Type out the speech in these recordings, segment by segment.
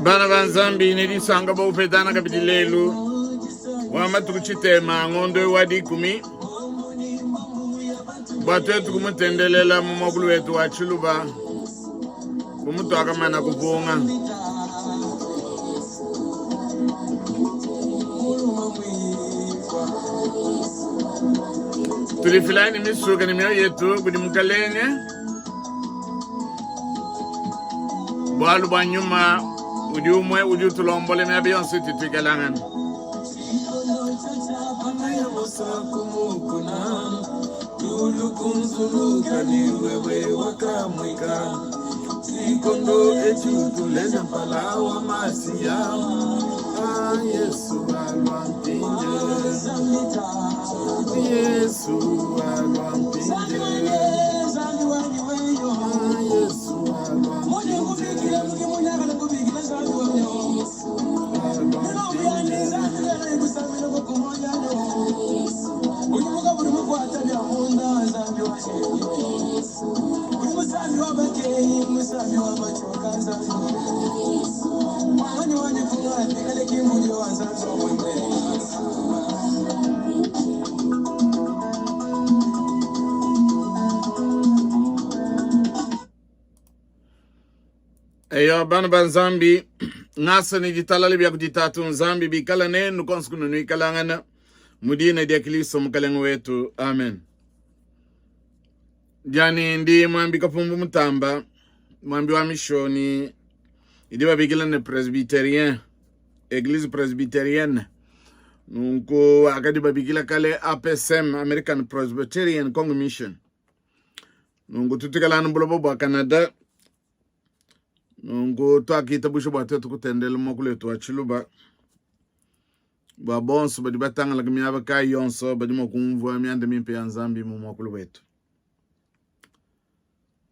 Bana ba Nzambi ne disanka bua kupetana kabidi lelu wa matuku tshitema ngondo wa dikumi bua tuetu kumutendelela mu muakulu wetu wa Tshiluba bu mutuakamana kupunga. Tudifilayi ne misuka ne mioyo yetu kudi Mukalenge bualu bua nyuma udi umue udi utulombola miaba yonso itu tuikalangana. Tshikondo etshi utuleja mpala wa Masiya. Ah, Yesu alua mpindie. Yesu alua mpindie. Ah, Yesu alua mpindie. Alua mpindie. Eyo bana ba Nzambi, ngasa ne ditalala bia kudi Tatu Nzambi bikala nenu konso kunu nuikalangana mu dina dia Kristo Mukalenge wetu. Amen. Diani ndi mwambi Kapumbu Mutamba, mwambi wa mishoni idi babikila ne Presbyterien, Eglise Presbyterienne. Nunku akadi babikila kale APCM, American Presbyterian Congo Mission. Nunku tutukala anu buloba bua Canada. Nunku tuakitabusha bua tuetu kutendela muakulu wetu wa Tshiluba bua bonso badi batangalaka miaba kayi yonso badi mua kumvua mianda mimpe ya Nzambi mu muakulu wetu.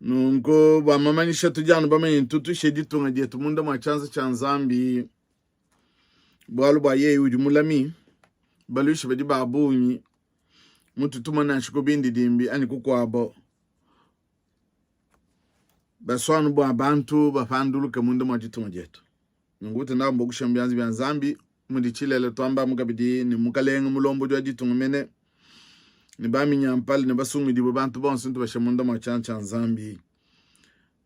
Nunku bua mamanyisha tudi anu bamanye tutushe ditunga dietu munda mua tshianza tshia Nzambi, bualu bua yeye udi mulami. Baluishi badi ba bungi mututuma nansha ku bindidimbi anyi kukuabo basua bua bantu bapanduluke munda mua ditunga dietu. Nunku tundamba kusha mu bianza bia Nzambi mudi tshilele tuambamu kabidi ne mukalenge mulombodi wa ditunga mene ne baminyampala ne basungidibue bantu bonso ntubashe munda mua tshianza tshia Nzambi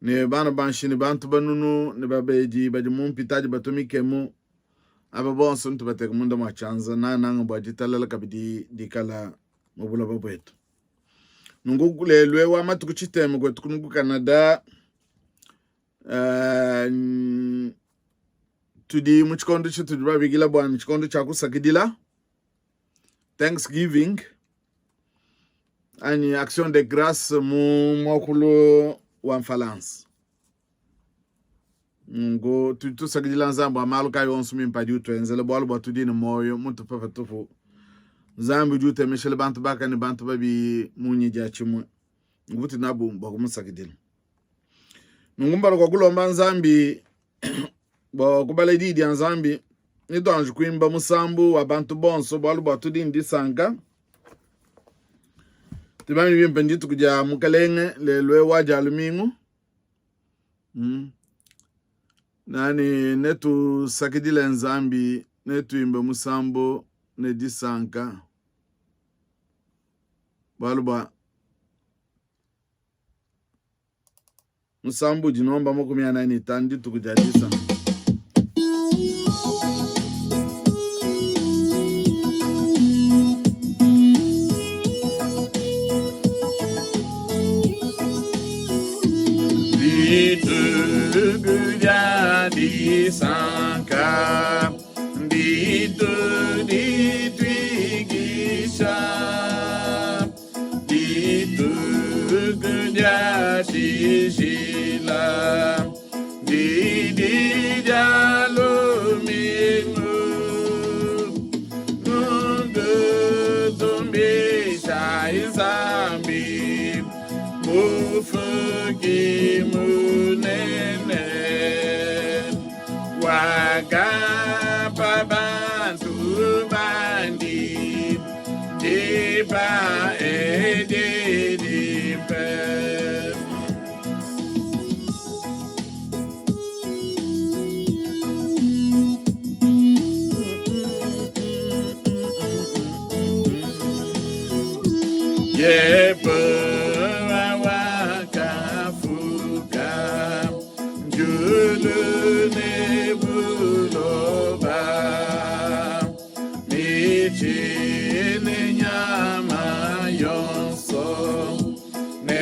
ne bana banshi ne bantu banunu ne babedi badi mu mpitadi batua mikemu aba bonso ntubateke munda mua tshianza nangananga bua ditalala kabidi dikala mu buloba buetu. Nunku lelu eu wa matuku tshitema kuetu kunu ku Canada tudi mu tshikondo tshitudi babikila bua ne tshikondo tshia kusakidila Thanksgiving anyi action de grace mu muakulu wa mfalansa. Nunku tudi tusakidila Nzambi bua malu kayi onso mimpe adi utuenzela, bualu bua tudi ne muoyo mutupe patupu. Nzambi udi utemeshela bantu bakane bantu babi munyi diatshimue. Nunku butudi nabu bua kumusakidila. Nunku kumpala kua kulomba Nzambi bua kubala Diyi dia Nzambi, netuanji kuimba musambu wa bantu bonso, bualu bua tudi ne disanka. Tubamanye bimpe ndituku dia Mukalenge lelu eu wa Dia Lumingu. Nani netusakidile Nzambi, netuimbe musambu ne disanka, bualu bua Musambu udi nomba 45 dituku dia disanka. Dituku dia disanka ditu dituikisha Dituku dia tshijila didi dia lumingu nunku tumbishayi Nzambi mufuki munene wakapa bantu bandi dipa edi dimpe. Yehowa wakafuka diulu ne buloba, mitshi ne nyama yonso ne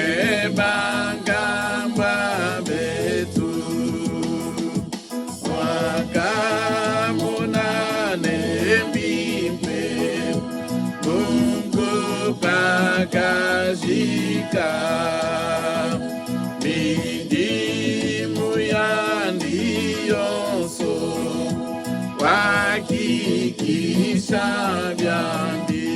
bankambua betu. Wakamona ne mbimpe nunku pakajika midimu yandi yonso wakikisha biandi.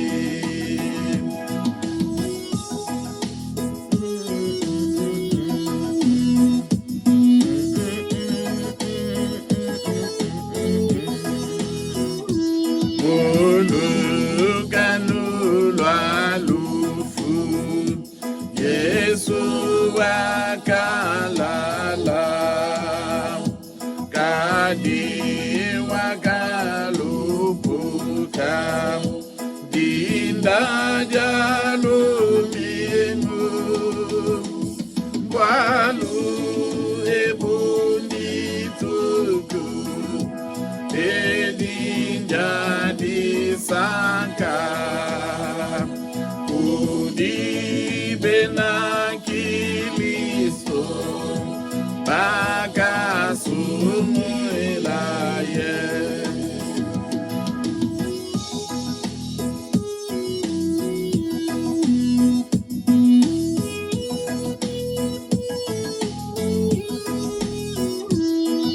Mu lukanu lua lufu Yesu wakalala, kadi wakalupuka dinda dia lumingu. Bualu ebu ndituku edi ndia disanka kudi bena Kilisto bakasungulaye.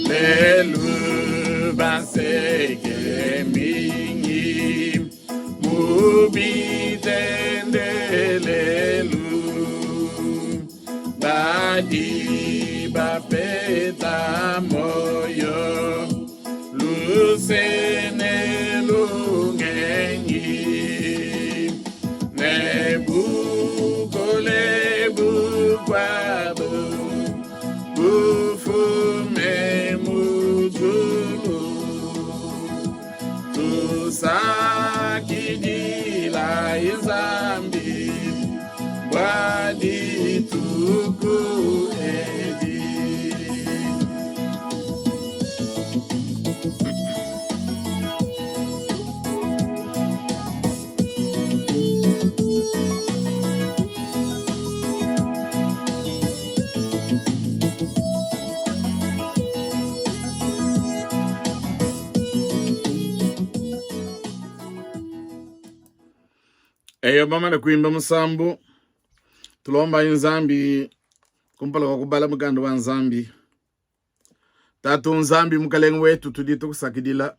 Lelu baseke mingi mu bitendelelu badi bapeta moyo luse ne lungenyi ne bukole bukuabu bufume mu diulu. Tusakidilayi Nzambi bua dituku edi. Eyo bamane kuimba musambu, tulombayi Nzambi kumpala kwa kubala mukanda wa Nzambi. Tatu Nzambi Mukalenge wetu, tudi tukusakidila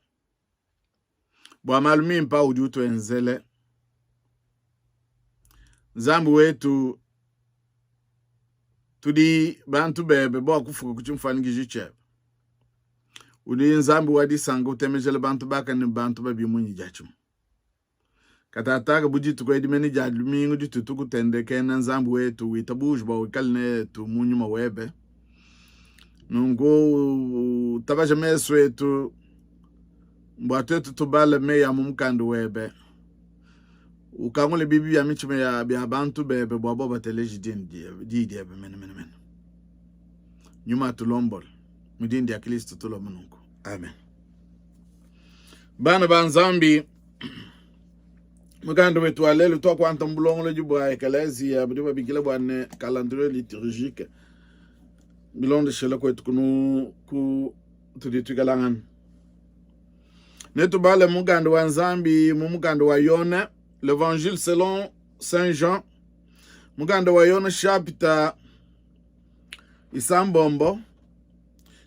bua malu mimpe audi utuenzele. Nzambi wetu, tudi bantu bebe bua kufuka ku tshimfuanyikiji tshiebe. Udi Nzambi wa disanka, utemejela bantu bakane ne bantu babi munyi diatshimue. Katataka bu dituku edi mene dia lumingu ditutu kutendekena Nzambi wetu, witabuja bua wikale netu mu nyuma webe. Nunku utabaje mesu etu bua tuetu tubale meyi a mu mukanda webe, ukangule bibi bia mitshima ya bia bantu bebe bua bobo bateleje diyi diebe mene mene mene. Nyuma atulombole mu dina dia Kristo tulomba nunku, amen. Bana ba Nzambi, mukanda wetu wa lelu tuakuanta mu bulongolodi bua ekeleziya budi babikila bua ne calendrier liturgique bilondeshela kuetu kunu ku tudi tuikalangana netubale mukanda wa Nzambi mu mukanda wa Yone, l'Evangile selon Saint Jean, mukanda wa Yone chapitre isambombo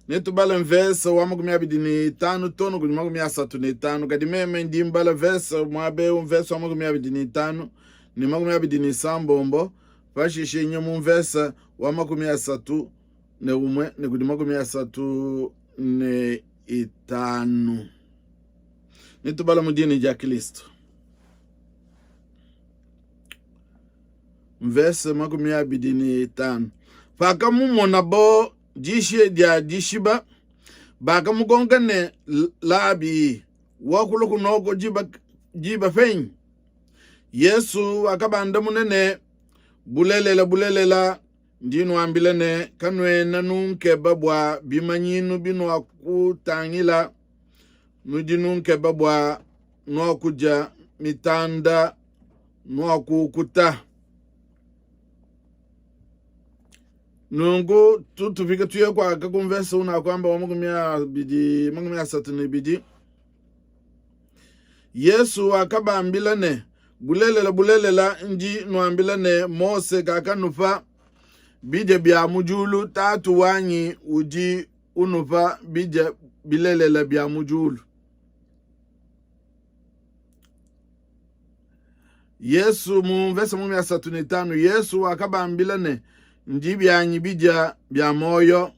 netubale mvese wa 25 to ne kudi 35. Kadi meme ndi mbala vese muaba eu, mvese wa 25 ne 26, pashishe nye mu mvese wa 31 ne kudi 35. Netubala mu dina dia Kristo. Mvese 25. Pakamumonabo dishiya dia dishiba, bakamukonka ne, Labi, wakulua kunoko diba, diba penyi? Yesu wakabandamuna ne, Bulelela, bulelela, ndi nuambila ne, kanuena nunkeba bua bimanyinu binuakutangila, nudi nunkeba bua nuakudia mitanda, nuakukuta. Nunku tutupike tuye kuaka ku mvese unakuamba wa 232. Yesu wakabambila ne, Bulelela, bulelela, ndi nuambila ne, Mose kakanupa bidia bia mu diulu, Tatu wanyi udi unupa bidia bilelela bia mu diulu. Yesu mu mvese 35, Yesu wakabambila ne, Ndi bianyi bidia bia muoyo,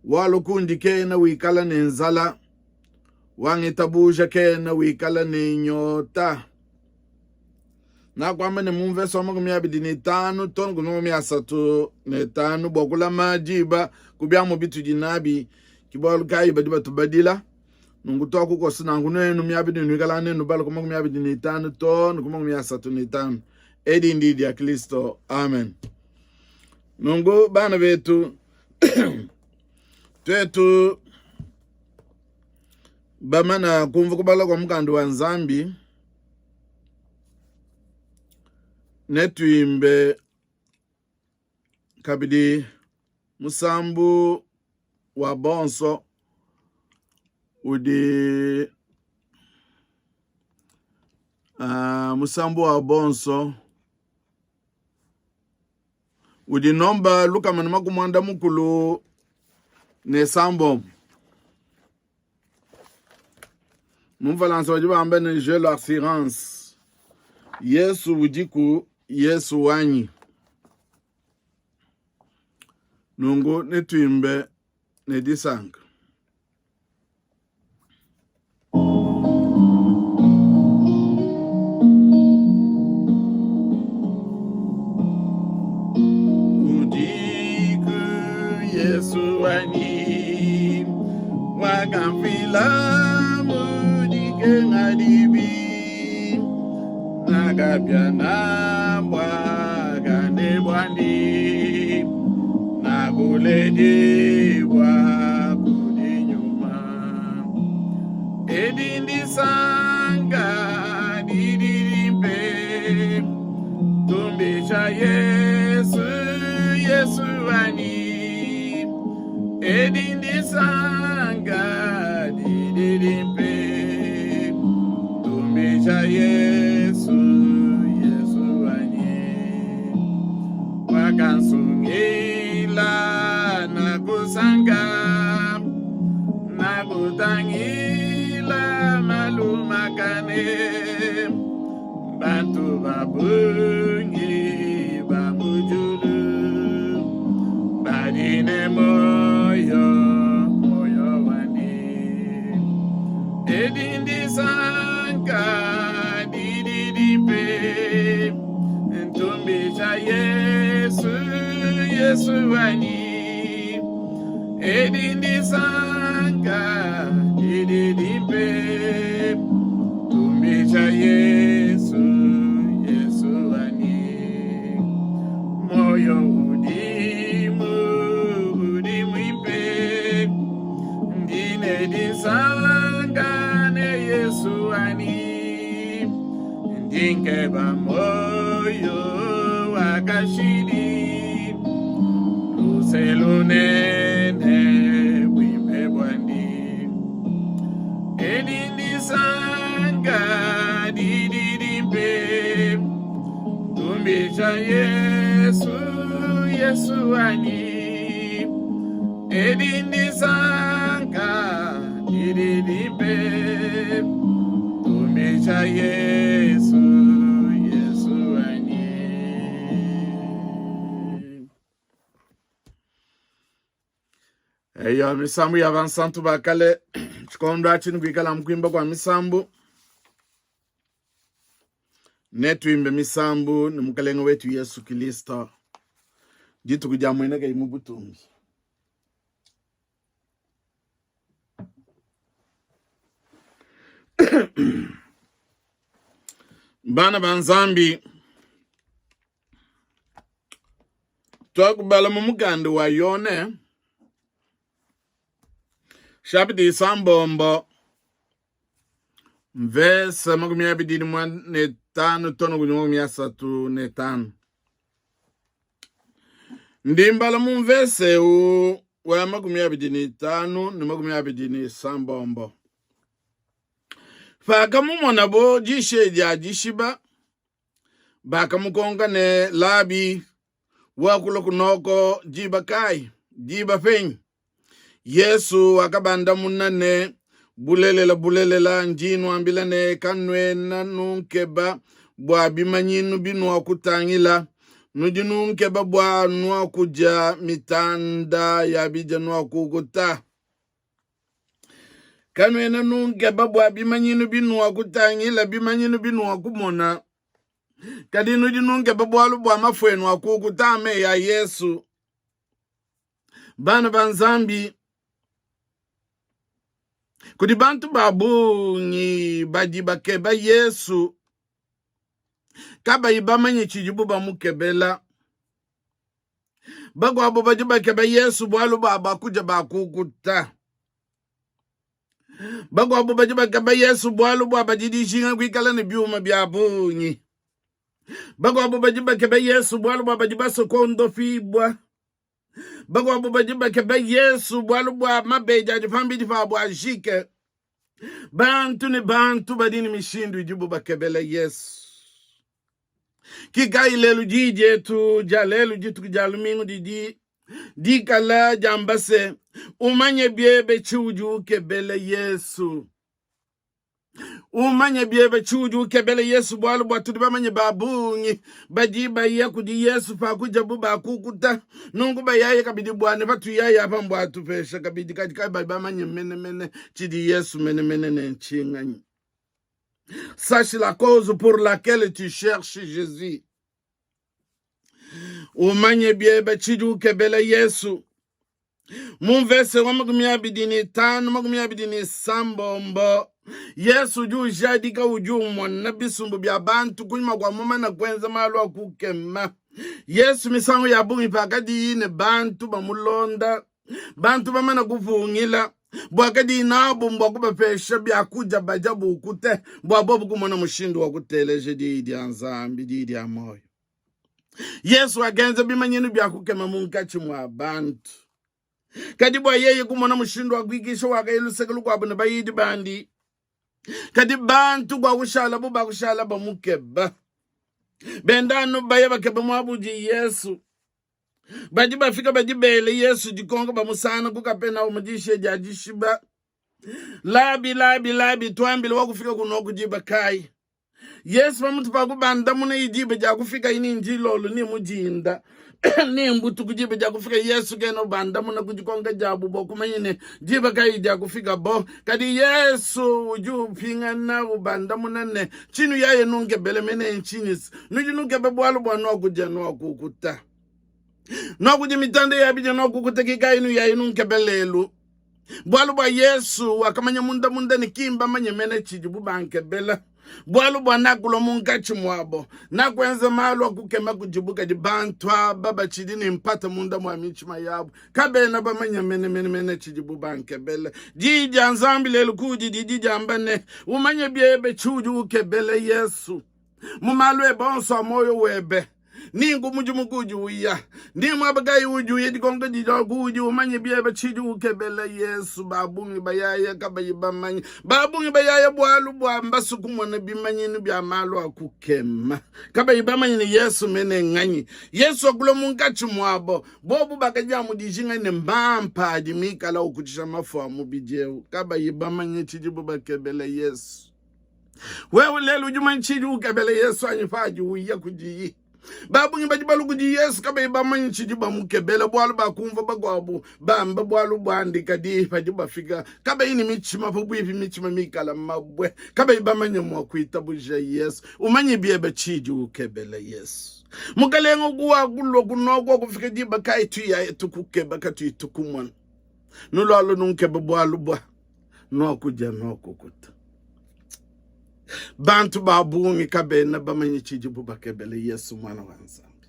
walua kundi kena wikala ne nzala, wangitabuja kena wikala ne nyota. Nakuamba ne mu mvese wa 25 to ne 35 bua kulama diba ku biamu bitudi nabi, ke bualu kayi badi batubadila nunku tuakukosa nanku nuenu miaba nuikala nenu bala ku 25 to ne ku 35. Edi ndi dia Kristo. Amen. Nunku bana betu tuetu bamana kumvua kubala kua mukanda wa Nzambi, netuimbe kabidi musambu wa bonso udi musambu wa bonso udi nomba 166. Mu Mfalansa badi bamba ne j'ai l'assurance, Yesu udiku, Yesu wanyi. Nunku netuimbe ne disanka. Udiku Yesu wanyi wakamfila mu dikenga dibi nakapia bwakane bwandi nakuledibwa kudi nyuma edi ndisanka didi dimpe tumbisha Yesu Yesu wanyi edi ndisanka didi dimpe tumbisha Yesu Yesu wanyi wakansungila nakusanka nakutangila malu makane bantu ba bungi ba mu diulu badi ne moyo moyo wandi edi ndisanka didi dimpe ntumbisha Yesu Yesu wanyi edi ndisanka didi dimpe tumbisha Yesu Yesu wanyi moyo udimu udi muimpe ndine disanka ne Yesu wanyi ndinkeba moyo wa kashidi luse lunene buimpe buandi edi ndisanka didi dimpe tumbisha Yesu Yesu wanyi edi ndisanka didi dimpe tumbisha Yesu Yesu wanyi. Eyo misambu ya bansantu ba kale tshikondo atshi nikuikala mu kuimba kua misambu netuimbe misambu ne mukalenge wetu Yesu Kristo dituku dia mueneka mu butumbi. Bana ba Nzambi, tuakubala mu mukanda wa Yone chapitre isambombo mvese 25 tono kudi 35. Ndi mbala mu mvese eu wa 25 ne 26. Pakamumonabo dishe dia dishiba, bakamukonka ne, Labi, wakulua kunoko diba kayi? Diba penyi? Yesu wakabandamuna ne, Bulelela, bulelela, ndi nuambila ne, kanuena nunkeba bua bimanyinu binuakutangila, nudi nunkeba bua nuakudia mitanda ya bidia nuakukuta. Kanuena nunkeba bua bimanyinu binuakutangila, bimanyinu binuakumona, kadi nudi nunkeba bualu bua mafu enu akukuta. Meyi a Yesu. Bana ba Nzambi, kudi bantu ba bungi badi bakeba Yesu kabayi bamanye tshidibu bamukebela. Bakuabo badi bakeba Yesu bualu bua bakudia bakukuta. Bakuabo badi bakeba Yesu bualu bua badi dijinga kuikala ne biuma bia bungi. Bakuabo badi bakeba Yesu bualu bua badi basue kuondopibua. Bakuabo badi bakeba Yesu bualu bua mabedi adi pambidi pabo ajike. Bantu ne bantu badi ne mishindu idibu bakebela Yesu. Kikayi lelu diyi dietu dia lelu dituku dia lumingu didi dikala diamba se, umanye biebe tshiudi ukebela Yesu. Umanye biebe tshiudi ukebela Yesu, bualu bua tudi bamanye ba bungi badi baya kudi Yesu pakujabu bakukuta, nunku bayaye kabidi bua ne patuyaya apa mbua atupesha kabidi, kadi kabayi bamanye menemene tshidi Yesu menemene ne ntshinganyi. Sache la cause pour laquelle tu cherches Jésus. Umanye biebe tshidi ukebela Yesu. Mu mvese wa 25 26, Yesu udi ujadika udi umona bisumbu bia bantu kunyima kua mumana kuenza malu a kukema. Yesu misangu ya bungi pakadiyi ne bantu bamulonda, bantu bamana kupungila buakadiyi nabu mbua kubapesha biakudia badia bukute, bua bobu kumona mushindu wa kuteleja diyi dia Nzambi, diyi dia muoyo. Yesu wakenza bimanyinu bia kukema munkatshi mua bantu. Kadi bua yeye kumona mushindu wa kuikisha, wakaya luseke lukuabu ne bayidi bandi. Kadi bantu bua kushalabu bakushala bamukeba, benda anu baya bakeba muabu udi Yesu. Badi bafika badi bele Yesu dikonko, bamusangana ku Kapenaume dishiya dia dishiba. Labi, labi, labi, tuambile wakufika kunoku diba kayi? Yesu pamutu pa kubandamuna iyi diba dia kufika ni ndilolo ni mu dinda ni mbutuku diba dia kufika Yesu kena ubandamuna ku dikonka diabu bua kumanya ne diba kayi dia kufika bo. Kadi Yesu udi upingana ubandamuna ne tshinu yaye nunkebele mene ntshinyi? Nudi nukeba bualu bua nuakudia nuakukuta nuakudia mitanda ya bidia nuakukuta kikayi nuyayi nunkebe lelu. Bualu bua Yesu wakamanya munda munda ne ki mbamanye mene tshidibu bankebela, bualu bua nakulua munkatshi muabo, nakuenza malu a kukema kudibu, kadi bantu aba batshidi ne mpata munda mua mitshima yabo, kabena bamanye mene mene mene tshidibu bankebela. Diyi dia Nzambi lelu kudi didi diamba ne, umanye biebe tshiudi ukebela Yesu mu malu ebe onso a muoyo webe. Ningu mudimu kudi uya, ndi muaba kayi udi uya? Dikonko didi kuudi, umanye biebe tshidi ukebela Yesu. Ba bungi bayaya kabayi bamanye, ba bungi bayaya bualu bua mbasu kumona bimanyinu bia malu a kukema, kabayi bamanye ne Yesu mene nganyi. Yesu wakula munkatshi muabo, bobu bakadia mu dijinga ne mampa adi mikala ukutshisha mafu a mubidi eu, kabayi bamanye tshidibu bakebela Yesu. Wewe lelu udi manye tshidi ukebela Yesu anyi padi uya kudiyi? Ba bungi badi balua kudi Yesu kabayi bamanye tshidi bamukebela, bualu bakumvua bakuabu bamba bualu buandi, kadi padi bafika kabayi ne mitshima pabuipi, mitshima mikala mabue, kabayi bamanye mua kuitabuja Yesu. Umanye biebe tshidi ukebela Yesu. Mukalenge ukuakulua kunoko kufika diba kayi tuyaye tukukeba katuyi tukumona? Nulualua nunkeba bualu bua nuakudia nuakukuta. Bantu ba bungi kabena bamanye tshidibu bakebele Yesu muana wa Nzambi.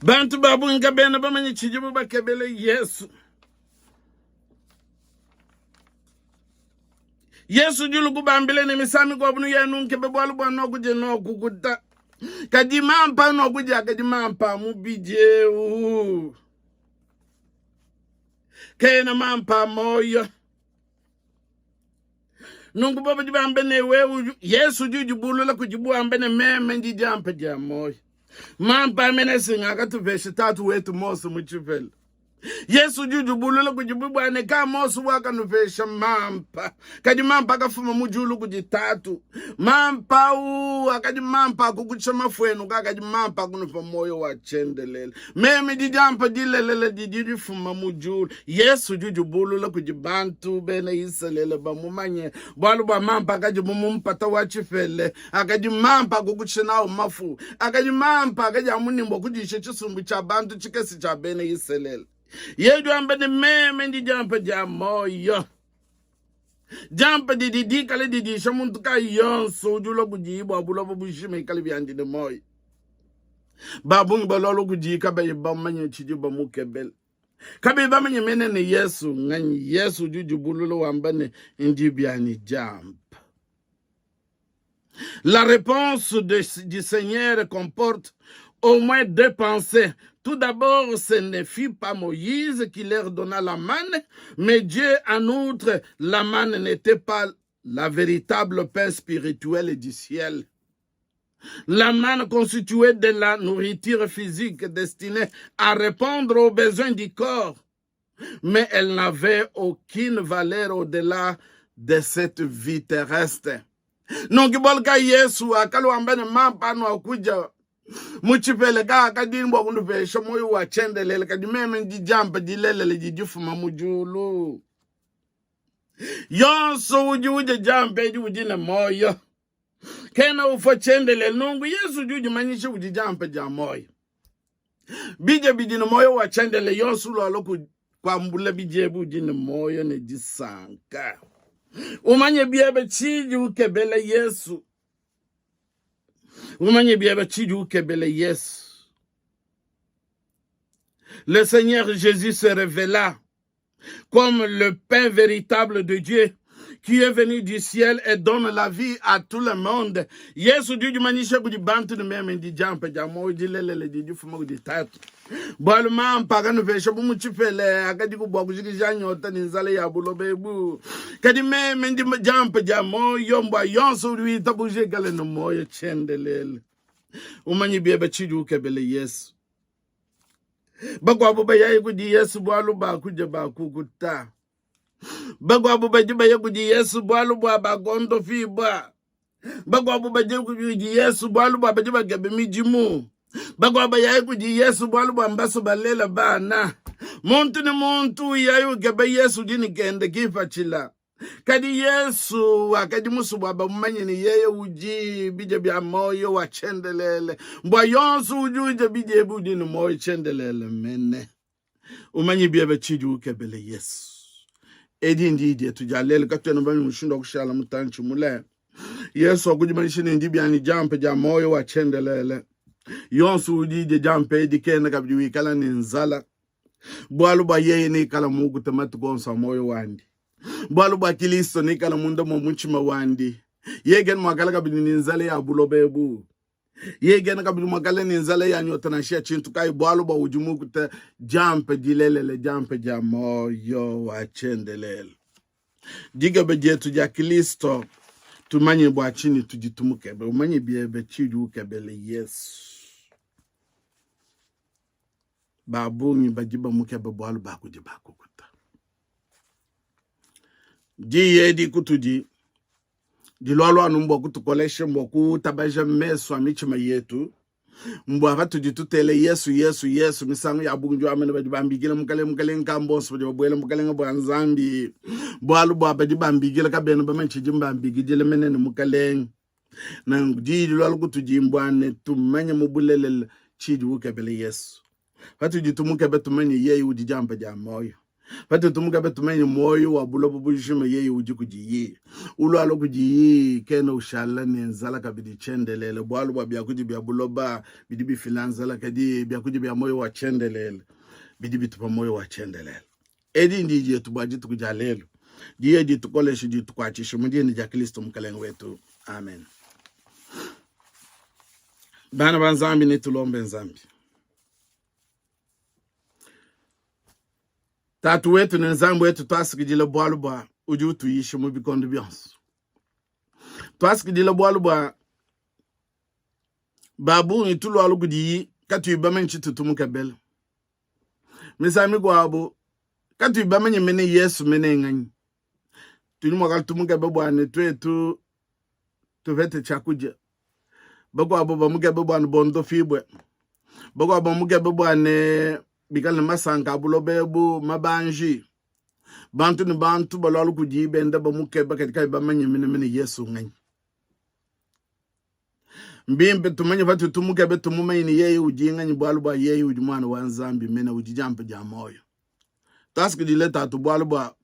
Bantu ba bungi kabena bamanye tshidibu bakebele Yesu. Yesu udi ulukubambila ne misangu mikuabu nuya nunkebe bualu bua nuakudia nuakukuta, kadi mampa nuakudia kadi mampa a mubidi eu kena mampa a muoyo. Nunku badi bambe ne wewe Yesu udi udibulula kudibu wamba ne meme ndi diampa dia muoyo. Mampa mene si ngakatupesha tatu wetu Mose mu tshipela. Yesu udi udibulula kudibu bua ne ka Mose wakanupesha mampa, kadi mampa akafuma mu diulu kudi Tatu. Mampa au akadi mampa akukutsha mafuenu, kakadi mampa akunupa muoyo wa tshiendelele. Meme di diampa dilelela didi difuma mu diulu. Yesu udi udibulula kudi bantu bena Isalele bamumanye, bualu bua mampa akadi mu mpata wa tshipele akadi mampa akukutshisha nawu mafu, akadi mampa akadi amu bua kudisha tshisumbu tshia bantu tshikese tshia bena Isalele. Yeye wamba ne, meme ndi diampa dia muoyo. Diampa didi dikale didisha muntu kayi yonso udi ulua kudiyi bua buloba bujima ikale biandi ne muoyo. Ba bungi balua kudiyi kabayi bamanye tshidi bamukebela, kabayi bamanye mene ne Yesu nganyi. Yesu udi udibulula wamba ne, ndi bianyi diampa. La réponse du Seigneur comporte au moins deux pensées. Tout d'abord, ce ne fut pas Moïse qui leur donna la manne, mais Dieu en outre, la manne n'était pas la véritable pain spirituel du ciel. La manne constituait de la nourriture physique destinée à répondre aux besoins du corps, mais elle n'avait aucune valeur au-delà de cette vie terrestre. Nunku bualu ka Yesu akaluamba ne mampa anu akudia mu tshipela kaakadi bua kunupesha muoyo wa tshiendelele, kadi meme ndi diampa dilelela didi difuma mu diulu. Yonso udi udia diampa edi udi ne muoyo, kena ufua tshiendelele. Nunku Yesu udi udimanyisha udi diampa dia muoyo. Bidia bidi ne muoyo wa tshiendelele, yonso ulualua kuambula bidia ebi udi ne muoyo ne disanka. Umanye biebe tshidi ukebela Yesu. Umanye biebe tshidi ukebela Yesu. Le Seigneur Jésus se révéla comme le pain véritable de Dieu qui est venu du ciel et donne la vie à tout le monde. Yesu udi udimanyisha kudi bantu ne meme ndi diampa dia muoyo dilelela didi difuma kudi Tatu. Bualu mampa akanupesha bu mu tshipela akadiku bua kujikija nyota ne nzala ya buloba ebu. Kadi meme ndi diampa dia muoyo mbua yonso udi witabuja ikale ne muoyo tshiendelele. Umanye biebe tshidi ukebele Yesu. Bakuabu bayayi kudi Yesu bualu bakudia bakukuta. Bakuabu badi baya kudi Yesu bualu bua bakondopibua. Bakuabu badi kudi Yesu bualu bua badi bakeba midimu. Bakuabu bayayi kudi Yesu bualu bua mbasu balela bana. Muntu ne muntu uyayi ukeba Yesu udi ne kende kipatshila. Kadi Yesu wakadi musue bua bamumanye ne yeye udi bidia bia muoyo wa tshiendelele, mbua yonso udi udia bidia ebi udi ne muoyo tshiendelele mene. Umanye biebe tshidi ukebele Yesu. Edi ndiyi dietu dia lelu, katuena bamanye mushindu wa kushala mutantshi mule. Yesu wakudimanyisha ne ndi bianyi diampa dia muoyo wa tshiendelele. Yonso udi udia diampa edi kena kabidi wikala ne nzala, bualu bua yeye neikala muukute matuku onso a muoyo wandi. Bualu bua Kilisto neikala munda mua mutshima wandi. Yeye kena muakala kabidi ne nzala ya buloba ebu. Yeye kena kabidi muakala ne nzala ya nyota nansha ya tshintu kayi, bualu bua udi muukute diampa dilelela, diampa dia muoyo wa tshiendelele. Dikeba dietu dia Kilisto, tumanye bua tshinyi tudi tumukebe. Umanye biebe tshiudi ukebele Yesu. Ba bungi badi bamukeba bualu ba kudi bakukuta. Diyi edi kutudi dilualua anu mbua kutukolesha, mbua kutabaja mesu a mitshima yetu, mbua patudi tutela Yesu, Yesu, Yesu misangu ya bungi amene badi bambikila Mukalenge, Mukalenge, ka mbonso badi babuela Mukalenge bua Nzambi, bualu bua badi bambikila kabena bamanye tshidi mbambikidile mene ne Mukalenge. Nanku diyi dilualua kutudi mbua ne tumanye mu bulelela tshidi ukebela Yesu. Patudi tumukeba tumanye yeye udi diampa dia muoyo. Patudi tumukeba tumanye muoyo wa buloba bujima, yeye udi kudiyi. Ulualua kudiyi kena ushala ne nzala kabidi tshiendelele, bualu bua biakudia bia buloba bidi bifila nzala, kadi biakudia bia muoyo wa tshiendelele bidi bitupa muoyo wa tshiendelele. Edi ndi dietu bua dituku dia lelu. Diye ditukoleshe, ditukuatshishe mu dina dia Kristo Mukalenge wetu. Amen. Bana ba Nzambi, netulombe Nzambi. Tatu wetu ne Nzambi wetu, tuasakidila bualu bua udi utuyisha mu bikondo bionso. Tuasakidila bualu bua ba bungi tulualu kudiyi katuyi bamanye tshitutu mukebela. Misangu mikuabu katuyi bamanye mene Yesu mene nganyi. Tudi mua kala tumukebe bua ne tuetu tupete tshiakudia. Bakuabu bamukebe bua ne bondopibue. Bakuabu bamukebe bua ne bikale ne masanka a buloba ebu, mabanji. Bantu ne bantu balualu kudiyi benda bamukeba kadi kayi bamanye menemene Yesu nganyi. Mbimpe tumanye patudi tumukebe tumumanye ne yeye udi nganyi, bualu bua yeye udi Muana wa Nzambi mene, udi diampa dia muoyo. Tuasakidile Tatu bualu bua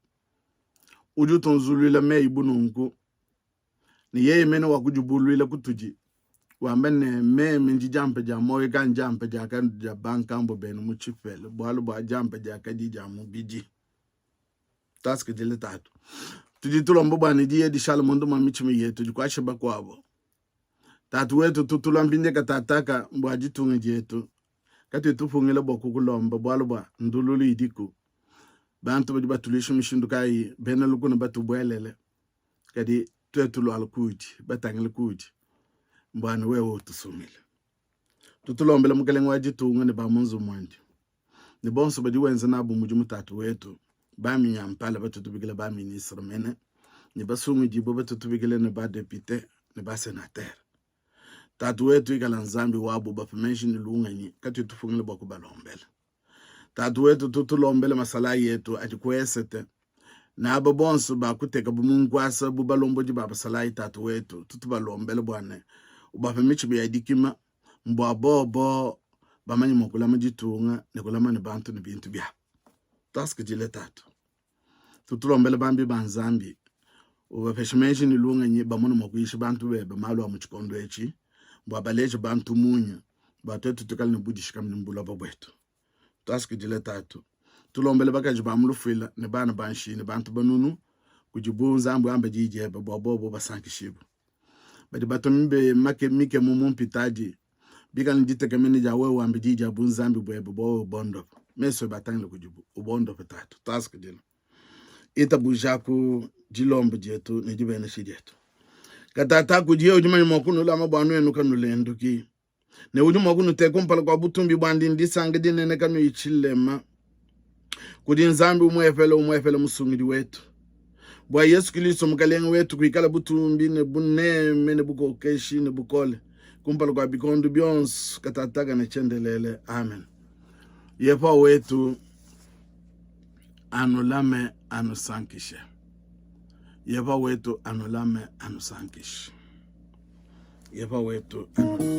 udi utunzuluila meyi bu nunku, ne yeye mene wakudibuluila kutudi, wamba ne, meme ndi diampa dia muoyo, ka ndiampa diakadi dia bankambua benu mu tshipela, bualu bua diampa diakadi dia mubidi. Tuasakidile Tatu. Tudi tulomba bua ne diye dishala munda mua mitshima yetu dikuatshishe bakuabo. Tatu wetu, tutulua mpindie katataka bua ditunga dietu, katuyi tupungila bua kukulomba, bualu bua ndululu idiku, bantu badi batuluisha mishindu kayi, bena lukuna batubuelele, kadi tuetu luala kuudi, batangile kuudi, mbua ne wewe utusungile. Tutulombele mukelenge wa ditunga ne ba mu nzubu muandi ne bonso badi wenza nabu mudimu, Tatu wetu, baminyampala batutubikila ba ministre mene ne basungidibue batutubikila ne ba depute ne ba senateur. Tatu wetu, ikala Nzambi wabu, bape meji ne lungenyi, katuyi tupungila bua kubalombela. Tatu wetu, tutulombele masalayi etu adi ku esete ne aba bonso bakuteka bu mu nkuasa bu balombodi ba basalayi. Tatu wetu, tutubalombele bua ne ubape mitshima ya dikima mbua bobo bamanye mua kulama ditunga ne kulama ne bantu ne bintu biabu. Tuasakidile Tatu. Tutulombele bambi ba Nzambi, ubapeshe meji ne lungenyi bamone mua kuyisha bantu bebe malu a mu tshikondo etshi, bua baleje bantu munya, bua tuetu tuikale ne budishikaminyi mu buloba buetu. Tuasakidile Tatu. Tulombele bakaji ba mu lufuila ne bana ba nshiye ne bantu banunu kudibu Nzambi wamba diyi diebe bua bobo basankishibue. Badi batua mikemu mu mpitadi bikale ne ditekemena dia wewe wambe diyi dia bunzambi buebe bua wewe ubondope. Mesu ebe atangile kudibu, ubondope Tatu. Tuasakidila. Itabujaku dilomba dietu ne dibenesha dietu. Katata kudiye udi manya mua kunulama bua nuenu kanulenduki ne udi mua kunuteka kumpala kua butumbi buandi ndisanka dinene kanuyi tshilema kudi Nzambi umuepele umuepele musungidi wetu bua Yesu Kristo mukalenge wetu kuikala butumbi ne buneme ne bukokeshi ne bukole kumpala kua bikondo bionso katataka ne tshiendelele. Amen. Yehowa wetu anulame anusankishe. Yehowa wetu anulame anusankishe. Yehowa wetu anulame.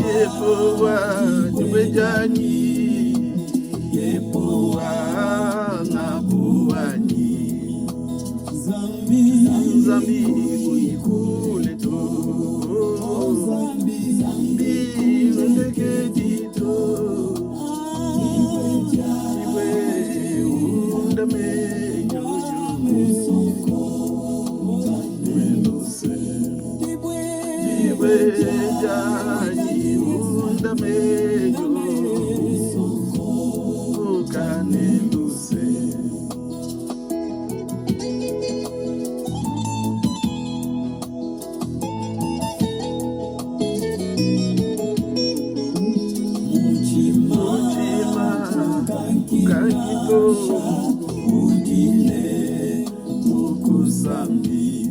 Yehowa dibue dianyi, Yehowa ngabu wanyi, Nzambi kule to, Nzambi undekedi to, dibue undame Zambi.